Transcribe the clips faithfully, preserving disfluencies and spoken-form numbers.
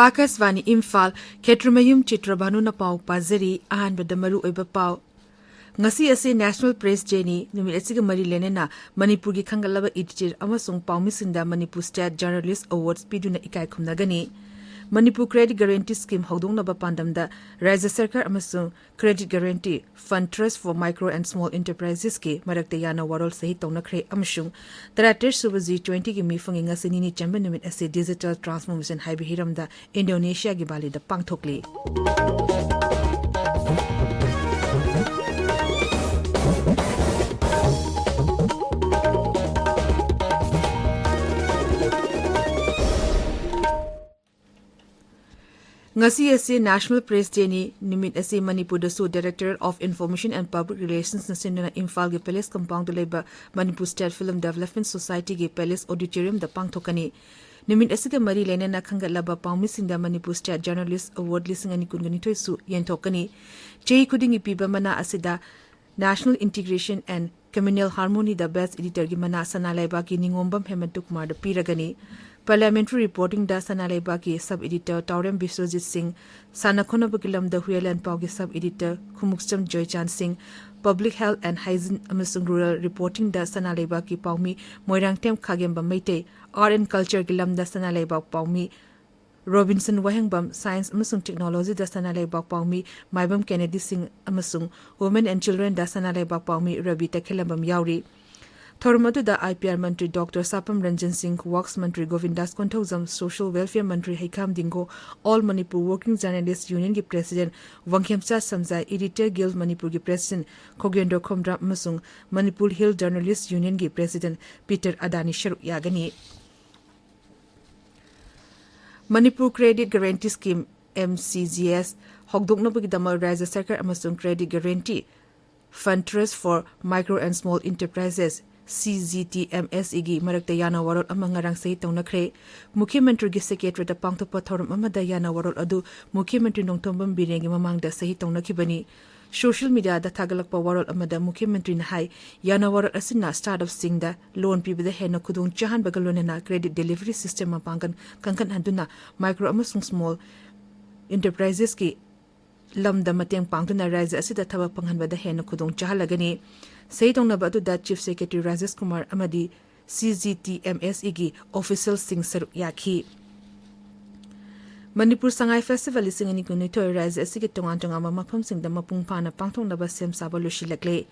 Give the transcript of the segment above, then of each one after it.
ꯑꯥꯀꯥꯁꯕꯥꯅꯤ ꯏꯝꯐꯥꯜ, ꯈꯦꯇ꯭ꯔꯤꯃꯌꯨꯝ ꯆꯤꯇ꯭ꯔꯚꯥꯅꯨꯅ ꯄꯥꯎ ꯄꯥꯖꯔꯤ꯫ ꯑꯍꯥꯟꯕꯗ ꯃꯔꯨꯑꯣꯏꯕ ꯄꯥꯎ꯫ ꯉꯁꯤ ꯑꯁꯤ National Press Dayꯅꯤ꯫ ꯅꯨꯃꯤꯠ ꯑꯁꯤꯒ ꯃꯔꯤ ꯂꯩꯅꯅ ꯃꯅꯤꯄꯨꯔꯒꯤ ꯈꯟꯒꯠꯂꯕ editor ꯑꯃꯁꯨꯡ ꯄꯥꯎꯃꯤꯁꯤꯡꯗ Manipur State Journalist Awards ꯄꯤꯗꯨꯅ ꯏꯀꯥꯏ ꯈꯨꯝꯅꯒꯅꯤ꯫ ꯃꯅꯤꯄꯨꯔ Credit Guarantee Scheme ꯍꯧꯗꯣꯛꯅꯕ ꯄꯥꯟꯗꯝꯗ ꯔꯥꯖ꯭ꯌ ꯁꯔꯀꯥꯔ ꯑꯃꯁꯨꯡ Credit Guarantee Fund Trust for Micro and Small Enterprises ꯀꯤ ꯃꯔꯛꯇ ꯌꯥꯅ ꯋꯥꯔꯣꯜ ꯁꯍꯤ ꯇꯧꯅꯈ꯭ꯔꯦ ꯑꯃꯁꯨꯡ ꯇꯔꯥꯇꯔꯦꯠ ꯁꯨꯕ G twenty ꯒꯤ ꯃꯤꯐꯝꯒꯤ ꯉꯁꯤ ꯅꯤꯅꯤ ꯆꯟꯕ ꯅꯨꯃꯤꯠ ꯑꯁꯤ Digital Transformation ꯍꯥꯏꯕ ꯍꯤꯔꯝꯗ ꯏꯟꯗꯣꯅꯦꯁꯤꯌꯥꯒꯤ ꯕꯥꯂꯤꯗ ꯄꯥꯡꯊꯣꯛꯂꯤ꯫ ꯉꯁꯤ ꯑꯁꯤ National Press Dayꯅꯤ꯫ ꯅꯨꯃꯤꯠ ꯑꯁꯤ ꯃꯅꯤꯄꯨꯔꯗꯁꯨ Directorate of Information and Public Relationsꯅ ꯁꯤꯟꯗꯨꯅ ꯏꯝꯐꯥꯜꯒꯤ Palace Compoundꯗ ꯂꯩꯕ Manipur State Film Development Societyꯒꯤ Palace Auditoriumꯗ ꯄꯥꯡꯊꯣꯛꯀꯅꯤ꯫ ꯅꯨꯃꯤꯠ ꯑꯁꯤꯒ ꯃꯔꯤ ꯂꯩꯅꯅ ꯈꯟꯒꯠꯂꯕ ꯄꯥꯎꯃꯤꯁꯤꯡꯗ Manipur State Journalist Award ꯂꯤꯁꯤꯡ ꯑꯅꯤ ꯀꯨꯟꯒ ꯅꯤꯊꯣꯏꯁꯨ ꯌꯦꯟꯊꯣꯛꯀꯅꯤ꯫ ꯆꯍꯤ ꯈꯨꯗꯤꯡꯒꯤ ꯄꯤꯕ ꯃꯅꯥ ꯑꯁꯤꯗ National Integration and Communal Harmonyꯗ Best Editorꯒꯤ ꯃꯅꯥ ꯁꯅꯥ ꯂꯩꯕꯥꯛꯀꯤ ꯅꯤꯉꯣꯝꯕꯝ ꯍꯦꯃꯟꯇ ꯀꯨꯃꯥꯔꯗ ꯄꯤꯔꯒꯅꯤ꯫ Parliamentary Reportingꯗ ꯁꯅꯥ ꯂꯩꯕꯥꯛꯀꯤ Sub Editor ꯇꯥꯎꯔꯦꯝ ꯕꯤꯁ꯭ꯋꯖꯤꯠ ꯁꯤꯡ, ꯁꯥꯟꯅ ꯈꯣꯠꯅꯕꯒꯤ ꯂꯝꯗ ꯍꯨꯌꯦꯟ ꯂꯥꯟꯄꯥꯎꯒꯤ Sub Editor ꯈꯨꯃꯨꯛꯆꯝ ꯖꯣꯏꯆꯥꯟ ꯁꯤꯡ, Public Health and Hygiene ꯑꯃꯁꯨꯡ Rural Reportingꯗ ꯁꯅꯥ ꯂꯩꯕꯥꯛꯀꯤ ꯄꯥꯎꯃꯤ ꯃꯣꯏꯔꯥꯡꯊꯦꯝ ꯈꯥꯒꯦꯝꯕꯝ ꯃꯩꯇꯩ, Art and Cultureꯒꯤ ꯂꯝꯗ ꯁꯅꯥ ꯂꯩꯕꯥꯛ ꯄꯥꯎꯃꯤ ꯔꯣꯕꯤꯟꯁꯟ ꯋꯥꯍꯦꯡꯕꯝ, Science ꯑꯃꯁꯨꯡ Technologyꯗ ꯁꯅꯥ ꯂꯩꯕꯥꯛ ꯄꯥꯎꯃꯤ ꯃꯥꯏꯕꯝ ꯀꯦꯅꯦꯗꯤ ꯁꯤꯡ ꯑꯃꯁꯨꯡ Women and Childrenꯗ ꯁꯅꯥ ꯂꯩꯕꯥꯛ ꯄꯥꯎꯃꯤ ꯔꯕꯤ ꯇꯈꯦꯜꯂꯝꯕꯝ ꯌꯥꯎꯔꯤ꯫ ꯊꯧꯔꯝ ꯑꯗꯨꯗ IPR ꯃꯟꯇ꯭ꯔꯤ ꯗꯣꯛꯇꯔ ꯁꯥꯄꯝ ꯔꯟꯖꯟ ꯁꯤꯡ, Works ꯃꯟꯇ꯭ꯔꯤ ꯒꯣꯕꯤꯟꯗꯥꯁ ꯀꯣꯟꯊꯧꯖꯝ, Social Welfare ꯃꯟꯇ꯭ꯔꯤ ꯍꯩꯈꯥꯝ ꯗꯤꯡꯒꯣ, All Manipur Working Journalist Unionꯒꯤ President ꯋꯥꯡꯈꯦꯝꯆꯥ ꯁꯝꯖꯥꯏ, Editor Guild ꯃꯅꯤꯄꯨꯔꯒꯤ President ꯈꯣꯒꯦꯟꯗ꯭ꯔꯣ ꯈꯣꯝꯗ꯭ꯔꯥꯝ ꯑꯃꯁꯨꯡ Manipur Hill Journalist Unionꯒꯤ President ꯄꯤꯇꯔ ꯑꯗꯥꯅꯤ ꯁꯔꯨꯛ ꯌꯥꯒꯅꯤ꯫ Manipur Credit Guarantee Scheme, MCGS, ꯍꯧꯗꯣꯛꯅꯕꯒꯤꯗꯃꯛ ꯔꯥꯖ꯭ꯌ ꯁꯔꯀꯥꯔ ꯑꯃꯁꯨꯡ Credit Guarantee Fund Trust for Micro and Small Enterprises, C G T M S ꯏꯒꯤ ꯃꯔꯛꯇ ꯌꯥꯅ ꯋꯥꯔꯣꯜ ꯑꯃ ꯉꯔꯥꯡ ꯁꯍꯤ ꯇꯧꯅꯈ꯭ꯔꯦ꯫ ꯃꯨꯈ꯭ꯌ ꯃꯟꯇ꯭ꯔꯤꯒꯤ ꯁꯦꯀ꯭ꯔꯦꯇꯔꯤꯌꯦꯠꯇ ꯄꯥꯡꯊꯣꯛꯄ ꯊꯧꯔꯝ ꯑꯃꯗ ꯌꯥꯅ ꯋꯥꯔꯣꯜ ꯑꯗꯨ ꯃꯨꯈ꯭ꯌ ꯃꯟꯇ꯭ꯔꯤ ꯅꯣꯡꯊꯣꯝꯕꯝ ꯕꯤꯔꯦꯟꯒꯤ ꯃꯃꯥꯡꯗ ꯁꯍꯤ ꯇꯧꯅꯈꯤꯕꯅꯤ꯫ ꯁꯣꯁꯤꯌꯦꯜ ꯃꯤꯗꯤꯌꯥꯗ ꯊꯥꯒꯠꯂꯛꯄ ꯋꯥꯔꯣꯜ ꯑꯃꯗ ꯃꯨꯈ꯭ꯌ ꯃꯟꯇ꯭ꯔꯤꯅ ꯍꯥꯏ, ꯌꯥꯅ ꯋꯥꯔꯣꯜ ꯑꯁꯤꯅ ꯁ꯭ꯇꯥꯔꯠ-ꯑꯞꯁꯤꯡꯗ ꯂꯣꯟ ꯄꯤꯕꯗ ꯍꯦꯟꯅ ꯈꯨꯗꯣꯡ ꯆꯥꯍꯟꯕꯒ ꯂꯣꯏꯅꯅ ꯀ꯭ꯔꯦꯗꯤꯠ ꯗꯦꯂꯤꯚꯔꯤ ꯁꯤꯁꯇꯦꯝ ꯃꯄꯥꯡꯒꯜ ꯀꯟꯈꯠꯍꯟꯗꯨꯅ ꯃꯥꯏꯀ꯭ꯔꯣ ꯑꯃꯁꯨꯡ ꯁ꯭ꯃꯣꯜ ꯏꯟꯇꯔꯄ꯭ꯔꯥꯏꯖꯦꯁꯀꯤ ꯂꯝꯗ ꯃꯇꯦꯡ ꯄꯥꯡꯗꯨꯅ ꯔꯥꯖ꯭ꯌ ꯑꯁꯤꯗ ꯊꯕꯛ ꯐꯪꯍꯟꯕꯗ ꯍꯦꯟꯅ ꯈꯨꯗꯣꯡ ꯆꯥꯍꯜꯂꯒꯅꯤ꯫ ꯁꯍꯤ ꯇꯧꯅꯕ ꯑꯗꯨꯗ ꯆꯤꯐ ꯁꯦꯀ꯭ꯔꯦꯇꯔꯤ ꯔꯥꯖꯦꯁ ꯀꯨꯃꯥꯔ ꯑꯃꯗꯤ ꯁꯤ ꯖꯤ ꯇꯤ ꯑꯦꯝ ꯑꯦꯁ ꯏꯒꯤ ꯑꯣꯐꯤꯁꯤꯌꯦꯜꯁꯤꯡ ꯁꯔꯨꯛ ꯌꯥꯈꯤ꯫ ꯃꯅꯤꯄꯨꯔ ꯁꯉꯥꯏ ꯐꯦꯁꯇꯤꯚꯦꯜ ꯂꯤꯁꯤꯡ ꯑꯅꯤ ꯀꯨꯟꯅꯤꯊꯣꯏ ꯔꯥꯖ꯭ꯌ ꯑꯁꯤꯒꯤ ꯇꯣꯉꯥꯟ ꯇꯣꯉꯥꯟꯕ ꯃꯐꯝꯁꯤꯡꯗ ꯃꯄꯨꯡ ꯐꯥꯅ ꯄꯥꯡꯊꯣꯛꯅꯕ ꯁꯦꯝ ꯁꯥꯕ ꯂꯣꯏꯁꯤꯜꯂꯛꯂꯦ꯫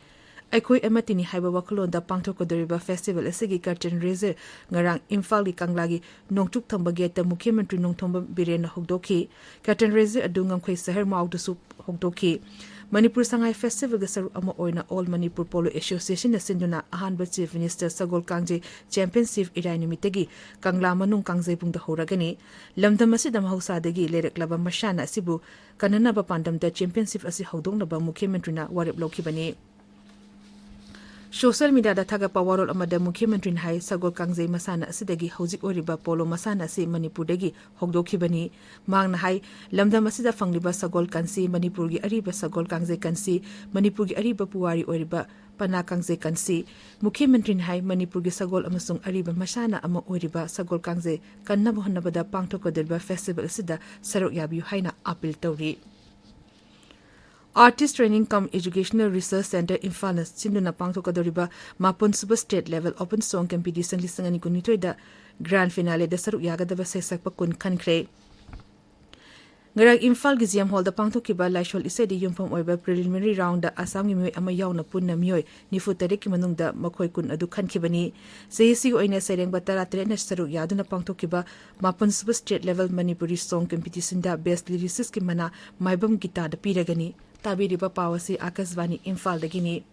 ꯑꯩꯈꯣꯏ ꯑꯃꯠꯇꯅꯤ ꯍꯥꯏꯕ ꯋꯥꯈꯜꯂꯣꯟꯗ ꯄꯥꯡꯊꯣꯛꯀꯗꯧꯔꯤꯕ ꯐꯦꯁꯇꯤꯚꯦꯜ ꯑꯁꯤꯒꯤ ꯀꯔꯇꯦꯟ ꯔꯦꯖꯔ ꯉꯔꯥꯡ ꯏꯝꯐꯥꯜꯒꯤ ꯀꯪꯂꯥꯒꯤ ꯅꯣꯡꯆꯨꯞ ꯊꯪꯕ ꯒꯦꯠꯇ ꯃꯨꯈ꯭ꯌ ꯃꯟꯇ꯭ꯔꯤ ꯅꯣꯡꯊꯣꯝꯕꯝ ꯕꯤꯔꯦꯟꯅ ꯍꯧꯗꯣꯛꯈꯤ꯫ ꯀꯔꯇꯦꯟ ꯔꯦꯖꯔ ꯑꯗꯨ ꯉꯝꯈꯩ ꯁꯍꯔ ꯃꯥꯎꯗꯁꯨ ꯍꯧꯗꯣꯛꯈꯤ꯫ ꯃꯅꯤꯄꯨꯔ ꯁꯉꯥꯏ ꯐꯦꯁꯇꯤꯚꯦꯜꯒꯤ ꯁꯔꯨꯛ ꯑꯃ ꯑꯣꯏꯅ ꯑꯣꯜ ꯃꯅꯤꯄꯨꯔ ꯄꯣꯂꯣ ꯑꯦꯁꯣꯁꯤꯌꯦꯁꯟꯅ ꯁꯤꯟꯗꯨꯅ ꯑꯍꯥꯟꯕ ꯆꯤꯐ ꯃꯤꯅꯤꯁꯇꯔ ꯁꯒꯣꯜ ꯀꯥꯡꯖꯩ ꯆꯦꯝꯄꯤꯌꯟꯁꯤꯞ ꯏꯔꯥꯏ ꯅꯨꯃꯤꯠꯇꯒꯤ ꯀꯪꯂꯥ ꯃꯅꯨꯡ ꯀꯥꯡꯖꯩꯕꯨꯡꯗ ꯍꯧꯔꯒꯅꯤ꯫ ꯂꯝꯗꯝ ꯑꯁꯤꯗ ꯃꯍꯧꯁꯥꯗꯒꯤ ꯂꯩꯔꯛꯂꯕ ꯃꯁꯥꯟꯅ ꯑꯁꯤꯕꯨ ꯀꯟꯅꯅꯕ ꯄꯥꯟꯗꯝꯗ ꯆꯦꯝꯄꯤꯌꯟꯁꯤꯞ ꯑꯁꯤ ꯍꯧꯗꯣꯛꯅꯕ ꯃꯨꯈ꯭ꯌ ꯃꯟꯇ꯭ꯔꯤꯅ ꯋꯥꯔꯦꯞ ꯂꯧꯈꯤꯕꯅꯤ꯫ ꯁꯣꯁꯤꯌꯦꯜ ꯃꯤꯗꯤꯌꯥꯗ ꯊꯥꯒꯠꯄ ꯋꯥꯔꯣꯜ ꯑꯃꯗ ꯃꯨꯈ꯭ꯌ ꯃꯟꯇ꯭ꯔꯤꯅ ꯍꯥꯏ, ꯁꯒꯣꯜ ꯀꯥꯡꯖꯩ ꯃꯁꯥꯟꯅ ꯑꯁꯤꯗꯒꯤ ꯍꯧꯖꯤꯛ ꯑꯣꯏꯔꯤꯕ ꯄꯣꯂꯣ ꯃꯁꯥꯟꯅ ꯑꯁꯤ ꯃꯅꯤꯄꯨꯔꯗꯒꯤ ꯍꯧꯗꯣꯛꯈꯤꯕꯅꯤ꯫ ꯃꯍꯥꯛꯅ ꯍꯥꯏ, ꯂꯝꯗꯝ ꯑꯁꯤꯗ ꯐꯪꯂꯤꯕ ꯁꯒꯣꯜ ꯀꯟꯁꯤ, ꯃꯅꯤꯄꯨꯔꯒꯤ ꯑꯔꯤꯕ ꯁꯒꯣꯜ ꯀꯥꯡꯖꯩ ꯀꯟꯁꯤ, ꯃꯅꯤꯄꯨꯔꯒꯤ ꯑꯔꯤꯕ ꯄꯨꯋꯥꯔꯤ ꯑꯣꯏꯔꯤꯕ ꯄꯅꯥ ꯀꯥꯡꯖꯩ ꯀꯟꯁꯤ꯫ ꯃꯨꯈ꯭ꯌ ꯃꯟꯇ꯭ꯔꯤꯅ ꯍꯥꯏ, ꯃꯅꯤꯄꯨꯔꯒꯤ ꯁꯒꯣꯜ ꯑꯃꯁꯨꯡ ꯑꯔꯤꯕ ꯃꯁꯥꯟꯅ ꯑꯃ ꯑꯣꯏꯔꯤꯕ ꯁꯒꯣꯜ ꯀꯥꯡꯖꯩ ꯀꯟꯅꯕ ꯍꯣꯠꯅꯕꯗ ꯄꯥꯡꯊꯣꯛꯀꯗꯧꯔꯤꯕ ꯐꯦꯁꯇꯤꯚꯦꯜ ꯑꯁꯤꯗ ꯁꯔꯨꯛ ꯌꯥꯕꯤꯌꯨ ꯍꯥꯏꯅ ꯑꯥꯄꯤꯜ ꯇꯧꯔꯤ꯫ Artist Training cum Educational Research Centre ꯏꯝꯐꯥꯜꯅ ꯁꯤꯟꯗꯨꯅ ꯄꯥꯡꯊꯣꯛꯀꯗꯧꯔꯤꯕ ꯃꯥꯄꯟ ꯁꯨꯕ ꯁ꯭ꯇꯦꯠ ꯂꯦꯚꯦꯜ ꯑꯣꯄꯟ ꯁꯣꯡ ꯀꯝꯄꯤꯇꯤꯁꯟ ꯂꯤꯁꯤꯡ ꯑꯅꯤ ꯀꯨꯟꯅꯤꯊꯣꯏꯗ ꯒ꯭ꯔꯥꯟ ꯐꯤꯅꯥꯂꯦꯗ ꯁꯔꯨꯛ ꯌꯥꯒꯗꯕ ꯁꯩꯁꯛꯄ ꯀꯨꯟ ꯈꯟꯈ꯭ꯔꯦ꯫ ꯉꯔꯥꯡ ꯏꯝꯐꯥꯜꯒꯤ ꯖꯤ ꯑꯦꯝ ꯍꯣꯜꯗ ꯄꯥꯡꯊꯣꯛꯈꯤꯕ ꯂꯥꯏꯁꯣꯜ ꯏꯁꯩꯗ ꯌꯨꯝꯐꯝ ꯑꯣꯏꯕ ꯄ꯭ꯔꯤꯂꯤꯃꯤꯅꯔꯤ ꯔꯥꯎꯟꯗ ꯑꯁꯥꯝꯒꯤ ꯃꯤꯑꯣꯏ ꯑꯃ ꯌꯥꯎꯅ ꯄꯨꯟꯅ ꯃꯤꯑꯣꯏ ꯅꯤꯐꯨ ꯇꯔꯦꯠꯀꯤ ꯃꯅꯨꯡꯗ ꯃꯈꯣꯏ ꯀꯨꯟ ꯑꯗꯨ ꯈꯟꯈꯤꯕꯅꯤ꯫ ꯆꯍꯤꯁꯤꯒꯤ ꯑꯣꯏꯅ ꯁꯩꯔꯦꯡꯕ ꯇꯔꯥꯇꯔꯦꯠꯅ ꯁꯔꯨꯛ ꯌꯥꯗꯨꯅ ꯄꯥꯡꯊꯣꯛꯈꯤꯕ ꯃꯥꯄꯟ ꯁꯨꯕ ꯁ꯭ꯇꯦꯠ ꯂꯦꯚꯦꯜ ꯃꯅꯤꯄꯨꯔꯤ ꯁꯣꯡ ꯀꯝꯄꯤꯇꯤꯁꯟꯗ ꯕꯦꯁ ꯂꯤꯔꯤꯁꯤꯁꯀꯤ ꯃꯅꯥ ꯃꯥꯏꯕꯝ ꯒꯤꯇꯥꯗ ꯄꯤꯔꯒꯅꯤ꯫ ꯇꯥꯕꯤꯔꯤꯕ ꯄꯥꯎ ꯑꯁꯤ ꯑꯥꯀꯥꯁꯕꯥꯅꯤ ꯏꯝꯐꯥꯜꯗꯒꯤꯅꯤ꯫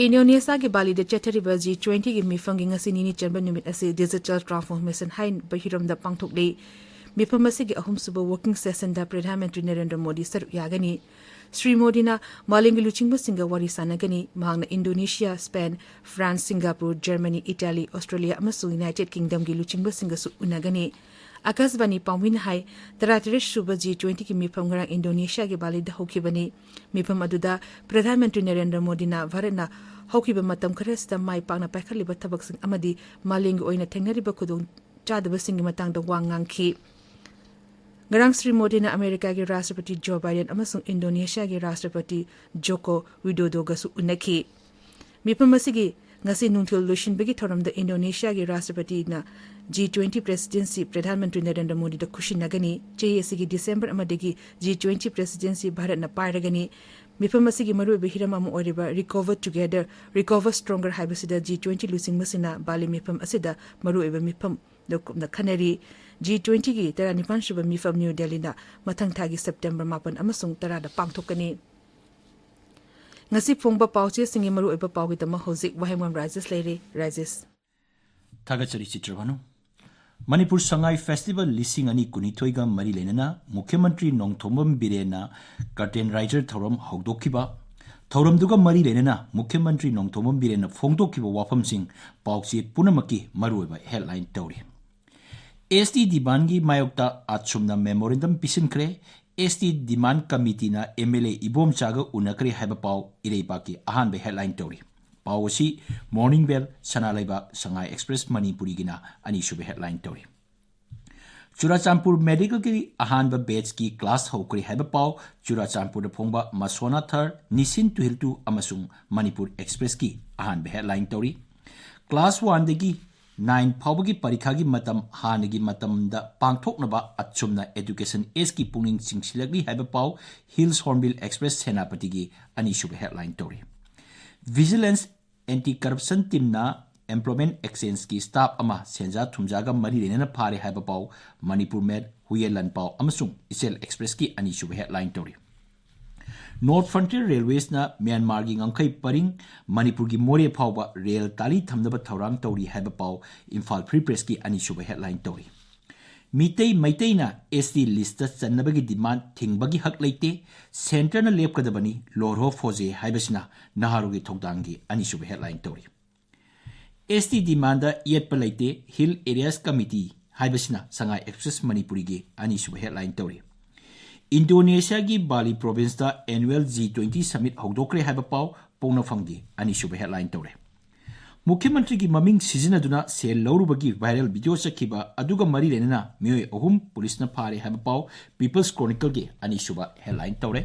ꯏꯟꯗꯣꯅꯦꯁꯤꯌꯥꯒꯤ ꯕꯥꯂꯤꯗ ꯆꯠꯊꯔꯤꯕ ꯖꯤ ꯇ꯭ꯋꯦꯟꯇꯤꯒꯤ ꯃꯤꯐꯝꯒꯤ ꯉꯁꯤ ꯅꯤꯅꯤ ꯆꯟꯕ ꯅꯨꯃꯤꯠ ꯑꯁꯤ ꯗꯤꯖꯤꯇꯦꯜ ꯇ꯭ꯔꯥꯟꯁꯐꯣꯔꯃꯦꯁꯟ ꯍꯥꯏꯕ ꯍꯤꯔꯝꯗ ꯄꯥꯡꯊꯣꯛꯂꯤ꯫ ꯃꯤꯐꯝ ꯑꯁꯤꯒꯤ ꯑꯍꯨꯝꯁꯨꯕ working session ꯗ ꯄ꯭ꯔꯙꯥꯟ ꯃꯟꯇ꯭ꯔꯤ ꯅꯔꯦꯟꯗ꯭ꯔ ꯃꯣꯗꯤ ꯁꯔꯨꯛ ꯌꯥꯒꯅꯤ꯫ ꯁ꯭ꯔꯤ ꯃꯣꯗꯤꯅ ꯃꯥꯂꯦꯝꯒꯤ ꯂꯨꯆꯤꯡꯕꯁꯤꯡꯒ ꯋꯥꯔꯤ ꯁꯥꯟꯅꯒꯅꯤ꯫ ꯃꯍꯥꯛꯅ Indonesia, Spain, France, Singapore, Germany, Italy, Australia ꯑꯃꯁꯨꯡ ꯌꯨꯅꯥꯏꯇꯦꯗ ꯀꯤꯡꯗꯝꯒꯤ ꯂꯨꯆꯤꯡꯕꯁꯤꯡꯒꯁꯨ ꯎꯅꯒꯅꯤ꯫ ꯑꯀꯥꯁꯕꯥꯅꯤ ꯄꯥꯎꯃꯤꯅ ꯍꯥꯏ, ꯇꯔꯥꯇꯔꯦꯠ ꯁꯨꯕ ꯖꯤ ꯇ꯭ꯋꯦꯟꯇꯤꯒꯤ ꯃꯤꯐꯝ ꯉꯔꯥꯡ ꯏꯟꯗꯣꯅꯦꯁꯤꯌꯥꯒꯤ ꯕꯥꯂꯤꯗ ꯍꯧꯈꯤꯕꯅꯤ꯫ ꯃꯤꯐꯝ ꯑꯗꯨꯗ ꯄ꯭ꯔꯙꯥꯟ ꯃꯟꯇ꯭ꯔꯤ ꯅꯔꯦꯟꯗ꯭ꯔ ꯃꯣꯗꯤꯅ ꯚꯥꯔꯠꯅ ꯍꯧꯈꯤꯕ ꯃꯇꯝ ꯈꯔꯁꯤꯗ ꯃꯥꯏ ꯄꯥꯛꯅ ꯄꯥꯏꯈꯠꯂꯤꯕ ꯊꯕꯛꯁꯤꯡ ꯑꯃꯗꯤ ꯃꯥꯂꯦꯝꯒꯤ ꯑꯣꯏꯅ ꯊꯦꯡꯅꯔꯤꯕ ꯈꯨꯗꯣꯡ ꯆꯥꯗꯕꯁꯤꯡꯒꯤ ꯃꯇꯥꯡꯗ ꯋꯥ ꯉꯥꯡꯈꯤ꯫ ꯉꯔꯥꯡ ꯁ꯭ꯔꯤ ꯃꯣꯗꯤꯅ ꯑꯃꯦꯔꯤꯀꯥꯒꯤ ꯔꯥꯁꯇ꯭ꯔꯄꯇꯤ ꯖꯣ ꯕꯥꯏꯗꯦꯟ ꯑꯃꯁꯨꯡ ꯏꯟꯗꯣꯅꯦꯁꯤꯌꯥꯒꯤ ꯔꯥꯁꯇ꯭ꯔꯄꯇꯤ ꯖꯣꯀꯣ ꯋꯤꯗꯣꯗꯣꯒꯁꯨ ꯎꯅꯈꯤ꯫ ꯃꯤꯐꯝ ꯑꯁꯤꯒꯤ ꯉꯁꯤ ꯅꯨꯡꯊꯤꯜ ꯂꯣꯏꯁꯤꯟꯕꯒꯤ ꯊꯧꯔꯝꯗ ꯏꯟꯗꯣꯅꯦꯁꯤꯌꯥꯒꯤ ꯔꯥꯁꯇ꯭ꯔꯄꯇꯤꯅ G twenty Presidency Pradhan Mantri Narendra ꯃꯣꯗꯤꯗ ꯈꯨꯠꯁꯤꯟꯅꯒꯅꯤ꯫ ꯆꯍꯤ ꯑꯁꯤꯒꯤ ꯗꯤꯁꯦꯝꯕꯔ ꯑꯃꯗꯒꯤ ꯖꯤ ꯇ꯭ꯋꯦꯟꯇꯤ ꯄ꯭ꯔꯦꯁꯤꯗꯦꯟꯁꯤ ꯚꯥꯔꯠꯅ ꯄꯥꯏꯔꯒꯅꯤ꯫ ꯃꯤꯐꯝ ꯑꯁꯤꯒꯤ ꯃꯔꯨꯑꯣꯏꯕ ꯍꯤꯔꯝ ꯑꯃ ꯑꯣꯏꯔꯤꯕ Recover Together, Recover Stronger ꯍꯥꯏꯕꯁꯤꯗ ꯖꯤ ꯇ꯭ꯋꯦꯟꯇꯤ ꯂꯨꯆꯤꯡꯕꯁꯤꯡꯅ ꯕꯥꯂꯤ ꯃꯤꯐꯝ ꯑꯁꯤꯗ ꯃꯔꯨꯑꯣꯏꯕ ꯃꯤꯐꯝ ꯂꯧꯀꯨꯞꯅ ꯈꯟꯅꯔꯤ꯫ ꯖꯤ ꯇ꯭ꯋꯦꯟꯇꯤꯒꯤ ꯇꯔꯥꯅꯤꯄꯥꯟ ꯁꯨꯕ ꯃꯤꯐꯝ ꯅ꯭ꯌꯨ ꯗꯦꯜꯂꯤꯗ ꯃꯊꯪ ꯊꯥꯒꯤ ꯁꯦꯞꯇꯦꯝꯕꯔ ꯃꯥꯄꯟ ꯑꯃꯁꯨꯡ ꯇꯔꯥꯗ ꯄꯥꯡꯊꯣꯛꯀꯅꯤ꯫ ꯉꯁꯤ ꯐꯣꯡꯕ ꯄꯥꯎꯆꯦꯁꯤꯡꯒꯤ ꯃꯔꯨꯑꯣꯏꯕ ꯄꯥꯎꯒꯤꯗꯃꯛ ꯍꯧꯖꯤꯛ ꯋꯥꯍꯦꯡꯕꯝ ꯔꯥꯖꯦꯁ ꯂꯩꯔꯦ꯫ ꯔꯥꯖꯦꯁ꯫ ꯊꯥꯒꯠꯆꯔꯤ ꯆꯤꯇ꯭ꯔꯚꯥꯅꯨ꯫ ꯃꯅꯤꯄꯨꯔ ꯁꯉꯥꯏ ꯐꯦꯁꯇꯤꯚꯦꯜ ꯂꯤꯁꯤꯡ ꯑꯅꯤ ꯀꯨꯟꯅꯤꯊꯣꯏꯒ ꯃꯔꯤ ꯂꯩꯅꯅ ꯃꯨꯈ꯭ꯌ ꯃꯟꯇ꯭ꯔꯤ ꯅꯣꯡꯊꯣꯝꯕꯝ ꯕꯤꯔꯦꯟꯅ curtain raiser ꯊꯧꯔꯝ ꯍꯧꯗꯣꯛꯈꯤꯕ꯫ ꯊꯧꯔꯝꯗꯨꯒ ꯃꯔꯤ ꯂꯩꯅꯅ ꯃꯨꯈ꯭ꯌ ꯃꯟꯇ꯭ꯔꯤ ꯅꯣꯡꯊꯣꯝꯕꯝ ꯕꯤꯔꯦꯟꯅ ꯐꯣꯡꯗꯣꯛꯈꯤꯕ ꯋꯥꯐꯝꯁꯤꯡ ꯄꯥꯎꯆꯦ ꯄꯨꯝꯅꯃꯛꯀꯤ ꯃꯔꯨꯑꯣꯏꯕ headline ꯇꯧꯔꯤ꯫ ꯑꯦꯁ ꯇꯤ demandꯒꯤ ꯃꯥꯌꯣꯛꯇ ꯑꯆꯨꯝꯅ memorandum ꯄꯤꯁꯤꯟꯈ꯭ꯔꯦ꯫ ꯑꯦꯁ ꯇꯤ demand committeeꯅ ꯑꯦꯝ ꯑꯦꯜ ꯑꯦ ꯏꯕꯣꯝꯆꯥꯒ ꯎꯅꯈ꯭ꯔꯦ ꯍꯥꯏꯕ ꯄꯥꯎ ꯏꯔꯩꯄꯥꯛꯀꯤ ꯑꯍꯥꯟꯕ headline ꯇꯧꯔꯤ꯫ ꯄꯥꯎ ꯑꯁꯤ Morning Bell, ꯁꯅꯥ ꯂꯩꯕꯥꯛ, ꯁꯉꯥꯏ ꯑꯦꯛꯁꯄ꯭ꯔꯦꯁ ꯃꯅꯤꯄꯨꯔꯤꯒꯤꯅ ꯑꯅꯤꯁꯨꯕ headline ꯇꯧꯔꯤ꯫ ꯆꯨꯔꯥꯆꯥꯟꯄꯨꯔ medicalꯒꯤ ꯑꯍꯥꯟꯕ batchꯀꯤ class ꯍꯧꯈ꯭ꯔꯦ ꯍꯥꯏꯕ ꯄꯥꯎ꯫ ꯆꯨꯔꯥꯆꯥꯟꯄꯨꯔꯗ ꯐꯣꯡꯕ ꯃꯁꯣꯅꯥ ꯊꯔ, ꯅꯤꯁꯤꯟ ꯇꯨꯍꯤꯜꯇꯨ ꯑꯃꯁꯨꯡ ꯃꯅꯤꯄꯨꯔ ꯑꯦꯛꯁꯄ꯭ꯔꯦꯁꯀꯤ ꯑꯍꯥꯟꯕ headline ꯇꯧꯔꯤ꯫ Class oneꯗꯒꯤ nine ꯐꯥꯎꯕꯒꯤ ꯄꯔꯤꯈꯥꯒꯤ ꯃꯇꯝ ꯍꯥꯟꯅꯒꯤ ꯃꯇꯝꯗ ꯄꯥꯡꯊꯣꯛꯅꯕ ꯑꯆꯨꯝꯅ Education Ageꯀꯤ ꯄꯨꯛꯅꯤꯡ ꯆꯤꯡꯁꯤꯜꯂꯛꯂꯤ ꯍꯥꯏꯕ ꯄꯥꯎ꯫ Hills Hornbill Express ꯁꯦꯅꯥꯄꯇꯤꯒꯤ ꯑꯅꯤꯁꯨꯕ headline ꯇꯧꯔꯤ꯫ Vigilance Anti Corruption teamꯅ employment exchangeꯀꯤ staff ꯑꯃ ꯁꯦꯟꯖꯥ ꯊꯨꯝꯖꯥꯒ ꯃꯔꯤ ꯂꯩꯅꯅ ꯐꯥꯔꯦ ꯍꯥꯏꯕ ꯄꯥꯎ꯫ ꯃꯅꯤꯄꯨꯔ Mail, ꯍꯨꯌꯦꯟ ꯂꯥꯟꯄꯥꯎ ꯑꯃꯁꯨꯡ ꯏꯆꯦꯜ ꯑꯦꯛꯁꯄ꯭ꯔꯦꯁꯀꯤ ꯑꯅꯤꯁꯨꯕ headline ꯇꯧꯔꯤ꯫ North Frontier Railwaysꯅ ꯃ꯭ꯌꯥꯟꯃꯥꯔꯒꯤ ꯉꯝꯈꯩ ꯄꯔꯤꯡ ꯃꯅꯤꯄꯨꯔꯒꯤ ꯃꯣꯔꯦ ꯐꯥꯎꯕ ꯔꯦꯜ ꯇꯥꯂꯤ ꯊꯝꯅꯕ ꯊꯧꯔꯥꯡ ꯇꯧꯔꯤ ꯍꯥꯏꯕ ꯄꯥꯎ ꯏꯝꯐꯥꯜ Free Pressꯀꯤ ꯑꯅꯤꯁꯨꯕ headline ꯇꯧꯔꯤ꯫ ꯃꯤꯇꯩ ꯃꯩꯇꯩꯅ S T listꯇ ꯆꯟꯅꯕꯒꯤ demand ꯊꯤꯡꯕꯒꯤ ꯍꯛ ꯂꯩꯇꯦ, centreꯅ ꯂꯦꯞꯀꯗꯕꯅꯤ, ꯂꯣꯔꯍꯣ ꯐꯣꯖꯦ ꯍꯥꯏꯕꯁꯤꯅ ꯅꯍꯥꯔꯣꯜꯒꯤ ꯊꯧꯗꯥꯡꯒꯤ ꯑꯅꯤꯁꯨꯕ headline ꯇꯧꯔꯤ꯫ S T demandꯗ ꯌꯦꯠꯄ ꯂꯩꯇꯦ, Hill Areas Committee ꯍꯥꯏꯕꯁꯤꯅ ꯁꯉꯥꯏ Express ꯃꯅꯤꯄꯨꯔꯤꯒꯤ ꯑꯅꯤꯁꯨꯕ headline ꯇꯧꯔꯤ꯫ ꯏꯟꯗꯣꯅꯦꯁꯤꯌꯥꯒꯤ ꯕꯥꯂꯤ provinceꯇ annual G twenty summit ꯍꯧꯗꯣꯛꯈ꯭ꯔꯦ ꯍꯥꯏꯕ ꯄꯥꯎ ꯄꯣꯛꯅꯐꯝꯒꯤ ꯑꯅꯤꯁꯨꯕ headline ꯇꯧꯔꯦ꯫ ꯃꯨꯈ꯭ꯌ ꯃꯟꯇ꯭ꯔꯤꯒꯤ ꯃꯃꯤꯡ ꯁꯤꯖꯤꯟꯅꯗꯨꯅ ꯁꯦꯜ ꯂꯧꯔꯨꯕꯒꯤ viral video ꯆꯠꯈꯤꯕ ꯑꯗꯨꯒ ꯃꯔꯤ ꯂꯩꯅꯅ ꯃꯤꯑꯣꯏ ꯑꯍꯨꯝ ꯄꯨꯂꯤꯁꯅ ꯐꯥꯔꯦ ꯍꯥꯏꯕ ꯄꯥꯎ People's Chronicleꯒꯤ ꯑꯅꯤꯁꯨꯕ headline ꯇꯧꯔꯦ꯫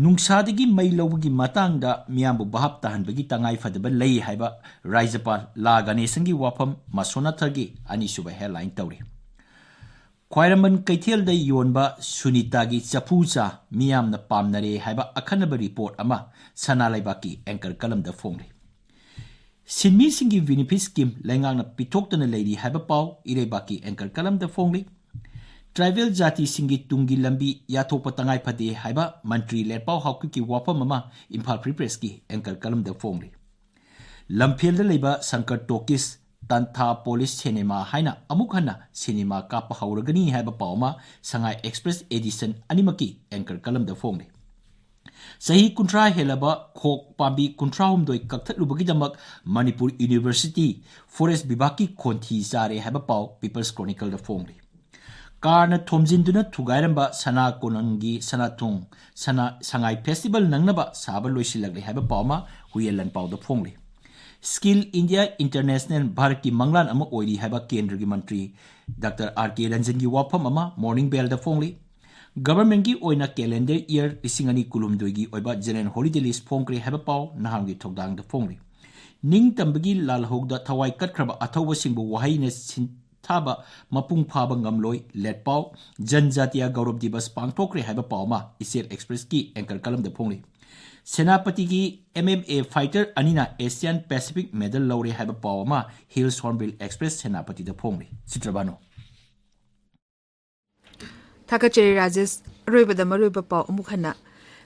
ꯅꯨꯡꯁꯥꯗꯒꯤ ꯃꯩ ꯂꯧꯕꯒꯤ ꯃꯇꯥꯡꯗ ꯃꯤꯌꯥꯝꯕꯨ ꯚꯥꯞ ꯇꯥꯍꯟꯕꯒꯤ ꯇꯉꯥꯏꯐꯗꯕ ꯂꯩ ꯍꯥꯏꯕ ꯔꯥꯖ꯭ꯌꯄꯥꯜ ꯂꯥ ꯒꯅꯦꯁꯟꯒꯤ ꯋꯥꯐꯝ ꯃꯁꯣꯅꯥꯊꯔꯒꯤ ꯑꯅꯤꯁꯨꯕ headline ꯇꯧꯔꯤ꯫ ꯈ꯭ꯋꯥꯏꯔꯝꯕꯟ ꯀꯩꯊꯦꯜꯗ ꯌꯣꯟꯕ ꯁꯨꯅꯤꯇꯥꯒꯤ ꯆꯐꯨ ꯆꯥ ꯃꯤꯌꯥꯝꯅ ꯄꯥꯝꯅꯔꯦ ꯍꯥꯏꯕ ꯑꯈꯟꯅꯕ report ꯑꯃ ꯁꯅꯥ ꯂꯩꯕꯥꯛꯀꯤ anchor columnꯗ ꯐꯣꯡꯂꯤ꯫ ꯁꯤꯟꯃꯤꯁꯤꯡꯒꯤ benefit scheme ꯂꯩꯉꯥꯛꯅ ꯄꯤꯊꯣꯛꯇꯅ ꯂꯩꯔꯤ ꯍꯥꯏꯕ ꯄꯥꯎ ꯏꯔꯩꯕꯥꯛꯀꯤ anchor columnꯗ ꯐꯣꯡꯂꯤ꯫ Tribal ꯖꯥꯇꯤꯁꯤꯡꯒꯤ ꯇꯨꯡꯒꯤ ꯂꯝꯕꯤ ꯌꯥꯊꯣꯛꯄ ꯇꯉꯥꯏ ꯐꯗꯦ ꯍꯥꯏꯕ ꯃꯟꯇ꯭ꯔꯤ ꯂꯦꯠꯄꯥꯎ ꯍꯥꯎꯀꯤꯞꯀꯤ ꯋꯥꯐꯝ ꯑꯃ ꯏꯝꯐꯥꯜ Free Pressꯀꯤ anchor columnꯗ ꯐꯣꯡꯂꯤ꯫ ꯂꯝꯐꯦꯜꯗ ꯂꯩꯕ ꯁꯪꯀꯔ ꯇꯣꯀꯤꯁ ꯇꯟꯊꯥ ꯄꯣꯂꯤꯁ ꯁꯤꯅꯦꯃꯥ ꯍꯥꯏꯅ ꯑꯃꯨꯛ ꯍꯟꯅ ꯁꯤꯅꯦꯃꯥ ꯀꯥꯞꯄ ꯍꯧꯔꯒꯅꯤ ꯍꯥꯏꯕ ꯄꯥꯎ ꯑꯃ ꯁꯉꯥꯏ Express edition ꯑꯅꯤꯃꯛꯀꯤ anchor columnꯗ ꯐꯣꯡꯂꯤ꯫ ꯆꯍꯤ ꯀꯨꯟꯊ꯭ꯔꯥ ꯍꯦꯜꯂꯕ ꯈꯣꯛ ꯄꯥꯝꯕꯤ ꯀꯨꯟꯊ꯭ꯔꯥ ꯍꯨꯝꯗꯣꯏ ꯀꯛꯊꯠꯂꯨꯕꯒꯤꯗꯃꯛ ꯃꯅꯤꯄꯨꯔ University Forest ꯕꯤꯚꯥꯒꯀꯤ ꯈꯣꯟꯊꯤ ꯆꯥꯔꯦ ꯍꯥꯏꯕ ꯄꯥꯎ People's Chronicleꯗ ꯐꯣꯡꯂꯤ꯫ ꯀꯥꯔꯅ ꯊꯣꯝꯖꯤꯟꯗꯨꯅ ꯊꯨꯒꯥꯏꯔꯝꯕ ꯁꯅꯥ ꯀꯣꯅꯨꯡꯒꯤ ꯁꯅꯥꯊꯣꯡ ꯁꯅꯥ ꯁꯉꯥꯏ festival ꯅꯪꯅꯕ ꯁꯥꯕ ꯂꯣꯏꯁꯤꯜꯂꯛꯂꯦ ꯍꯥꯏꯕ ꯄꯥꯎ ꯑꯃ ꯍꯨꯏꯌꯦꯟ ꯂꯥꯟꯄꯥꯎꯗ ꯐꯣꯡꯂꯤ꯫ Skill India International ꯚꯥꯔꯠꯀꯤ ꯃꯪꯂꯥꯟ ꯑꯃ ꯑꯣꯏꯔꯤ ꯍꯥꯏꯕ ꯀꯦꯟꯗ꯭ꯔꯒꯤ ꯃꯟꯇ꯭ꯔꯤ ꯗꯥꯛꯇꯔ R K ꯔꯟꯖꯟꯒꯤ ꯋꯥꯐꯝ ꯑꯃ Morning Bellꯗ ꯐꯣꯡꯂꯤ꯫ Governmentꯀꯤ ꯑꯣꯏꯅ calendar year ꯂꯤꯁꯤꯡ ꯑꯅꯤ ꯀꯨꯟꯍꯨꯝꯗꯣꯏꯒꯤ ꯑꯣꯏꯕ general holiday list ꯐꯣꯡꯈ꯭ꯔꯦ ꯍꯥꯏꯕ ꯄꯥꯎ ꯅꯍꯥꯟꯒꯤ ꯊꯧꯗꯥꯡꯗ ꯐꯣꯡꯂꯤ꯫ ꯅꯤꯡꯇꯝꯕꯒꯤ ꯂꯥꯜꯍꯧꯗ ꯊꯋꯥꯏ ꯀꯠꯈ꯭ꯔꯕ ꯑꯊꯧꯕꯁꯤꯡꯕꯨ ꯋꯥꯍꯩꯅ ꯁꯤꯟꯊꯥꯕ ꯃꯄꯨꯡ ꯐꯥꯕ ꯉꯝꯂꯣꯏ ꯂꯦꯠꯄꯥꯎ꯫ ꯖꯟꯖꯥꯇꯤꯌꯥ ꯒꯧꯔꯕ ꯗꯤꯕꯁ ꯄꯥꯡꯊꯣꯛꯈ꯭ꯔꯦ ꯍꯥꯏꯕ ꯄꯥꯎ ꯑꯃ ꯏꯆꯦꯜ Expressꯀꯤ anchor columnꯗ ꯐꯣꯡꯂꯤ꯫ ꯁꯦꯅꯥꯄꯇꯤꯒꯤ M M A fighter ꯑꯅꯤꯅ Asian Pacific medal ꯂꯧꯔꯦ ꯍꯥꯏꯕ ꯄꯥꯎ ꯑꯃ Hills Hornbill Express ꯁꯦꯅꯥꯄꯇꯤꯗ ꯐꯣꯡꯂꯤ꯫ ꯆꯤꯇ꯭ꯔꯕꯥꯅꯨ꯫ ꯊꯥꯒꯠꯆꯔꯤ ꯔꯥꯖꯦꯁ꯫ ꯑꯔꯣꯏꯕꯗ ꯃꯔꯨꯑꯣꯏꯕ ꯄꯥꯎ ꯑꯃꯨꯛ ꯍꯟꯅ꯫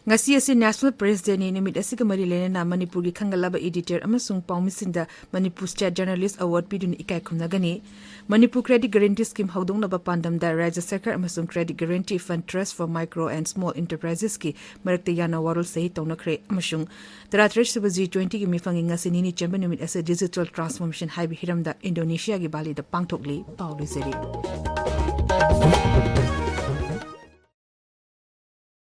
ꯉꯁꯤ ꯑꯁꯤ National Press Dayꯅꯤ꯫ ꯅꯨꯃꯤꯠ ꯑꯁꯤꯒ ꯃꯔꯤ ꯂꯩꯅꯅ ꯃꯅꯤꯄꯨꯔꯒꯤ ꯈꯟꯒꯠꯂꯕ editor ꯑꯃꯁꯨꯡ ꯄꯥꯎꯃꯤꯁꯤꯡꯗ Manipur State Journalist Award ꯄꯤꯗꯨꯅ ꯏꯀꯥꯏ ꯈꯨꯝꯅꯒꯅꯤ꯫ Manipur Credit Guarantee Scheme ꯍꯧꯗꯣꯛꯅꯕ ꯄꯥꯟꯗꯝꯗ ꯔꯥꯖ꯭ꯌ ꯁꯔꯀꯥꯔ ꯑꯃꯁꯨꯡ Credit Guarantee Fund Trust for Micro and Small Enterprises ꯀꯤ ꯃꯔꯛꯇ ꯌꯥꯅ ꯋꯥꯔꯣꯜ ꯁꯍꯤ ꯇꯧꯅꯈ꯭ꯔꯦ ꯑꯃꯁꯨꯡ ꯇꯔꯥꯇꯔꯦꯠ ꯁꯨꯕ G twenty ꯒꯤ ꯃꯤꯐꯝꯒꯤ ꯉꯁꯤ ꯅꯤꯅꯤ ꯆꯟꯕ ꯅꯨꯃꯤꯠ ꯑꯁꯤ Digital Transformation ꯍꯥꯏꯕ ꯍꯤꯔꯝꯗ ꯏꯟꯗꯣꯅꯦꯁꯤꯌꯥꯒꯤ ꯕꯥꯂꯤꯗ ꯄꯥꯡꯊꯣꯛꯂꯤ꯫ ꯄꯥꯎ ꯂꯣꯏꯖꯔꯦ꯫